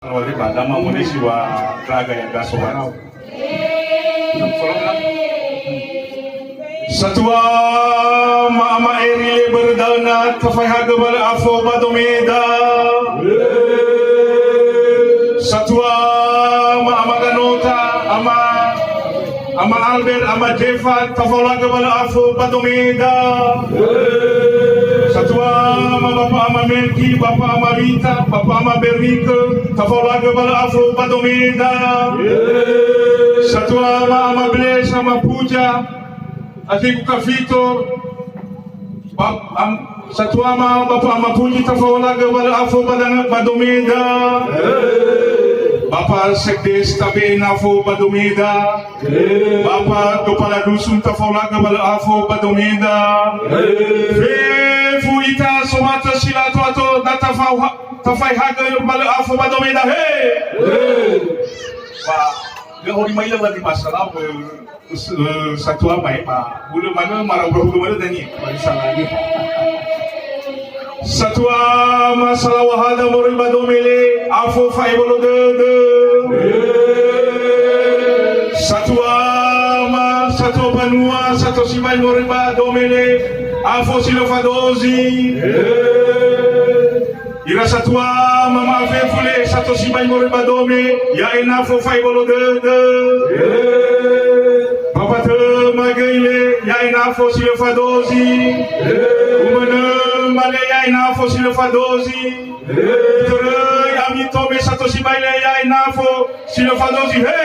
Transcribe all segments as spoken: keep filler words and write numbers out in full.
Wali ba dama monisi wa raga ya gaso wa. Satua ma ama eri le berdauna tafaihagö balö afo ba domeda. Satua ma ama ganota ama Ama Albert, Ama Jefa, tafaolagö ba lö afo ba domeda. Satua ma Bapa Ama Melki, Bapa Ama Wita, Bapa Ama Bernike, tafaolagö ba lö afo ba domeda. Satua ma Ama Blesa, Ama Puja, Atiku Kafito, Bap-, am-, satua ma Bapa Ama Puji tafaolagö ba lö afo ba danga-, ba domeda. Bapa Sekdes tabe'e nafo ba domeda. Bapa Kepala Dusun tafaolagö ba lö afo ba domeda. Fefu ita somatö si lö ato-ato da tafauha-, tafaihagö ba lö afo ba domeda. He! Ba, lö hori maila ba di masalah, eh, s-, eh, satua ba, eh, ba. Hulö manö, mara hulö manö dania. Ba di salah ni. Satua ma salawahada moroi ba domele, afo fa'ebolo dödö. Satua ma satua banua, satua sibai moroi ba domele, afo si lö fadozi. Ira satua ma ma'afefu le, satua sibai moroi ba dome, ya'e nafo fa'ebolo dödö. Bapa töma göi le, ya'e nafo si lö fadozi. Umönö ma le ya'e nafo si lö fadozi. Itöröi ami tome satua sibai le ya'e nafo si lö fadozi. He!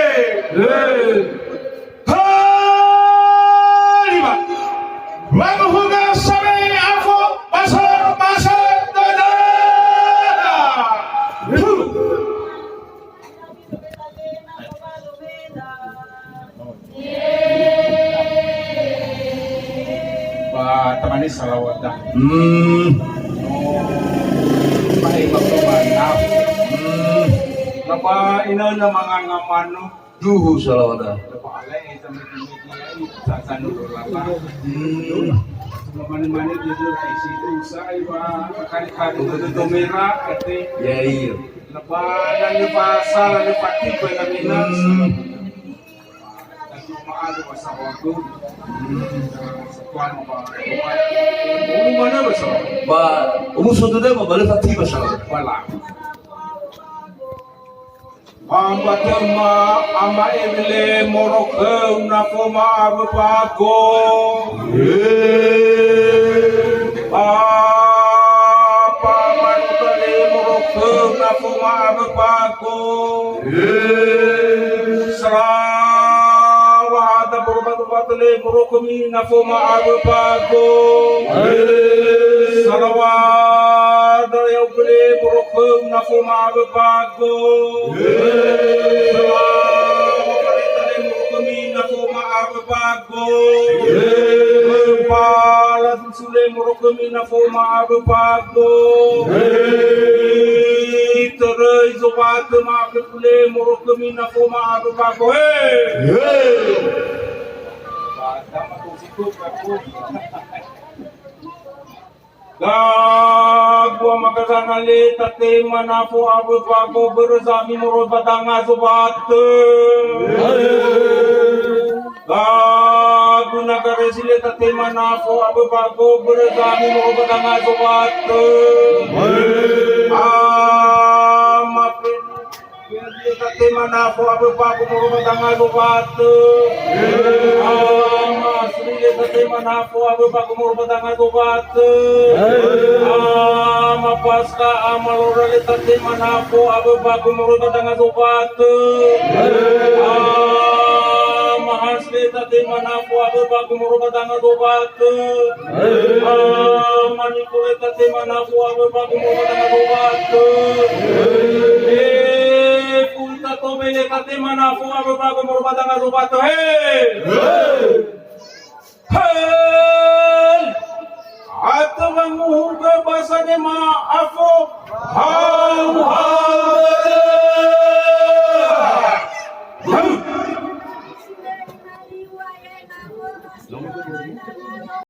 Halima. Wamuhuga sabe afo, basar, basar, dada. Ba tamane salawat dah. Hmm. Ba ina na manganga manu. Duhu salawat dah. Ba ale ita miti-miti ya, ita sanu lala. Hmm. Mane-mane dia tu isi tu sai ba kali-kali tu mera ate. Ya, iya. Lebaran ni pasal ni pati ba na minas. Hmm. Ba, umu sotu dema bale fati masalah. Bala. Ba mbatö ma ama eri le moroi khöu nafo ma awö bago. Ba, ba manota le moroi khöu nafo ma awö bago. Salawahada boro ba Batu le moroi khömi nafo ma awö bago. Salawada ya'ugö le moroi khöu nafo ma awö bago. Salawada le moroi khömi nafo ma awö bago. Bala Sule moroi khömi nafo ma awö bago. Itöröi zowatö ma awö le moroi khömi nafo ma awö bago. He! He! Gagua magazana le tatema nafo awö bago börö zami moroi ba danga zowatö. He! Gagu nagaresi le tatema nafo awö bago börö zami moroi ba danga zowatö. Ama Feni, Feni le tatema nafo awö bago moroi ba danga zowatö. Ama Sri le tatema nafo awö bago moroi ba danga zowatö. Ama Paska, Ama Lora le tatema nafo awö bago moroi ba danga zowatö. Ama Hans le tatema nafo awö bago moroi ba danga zowatö. Ama Niko le tatema nafo awö bago moroi ba danga zowatö. He, Pulta Tobe le tatema nafo awö bago moroi ba danga zowatö. He! Hel! Atö wanguhugö ba sanema afo. Hau, hau,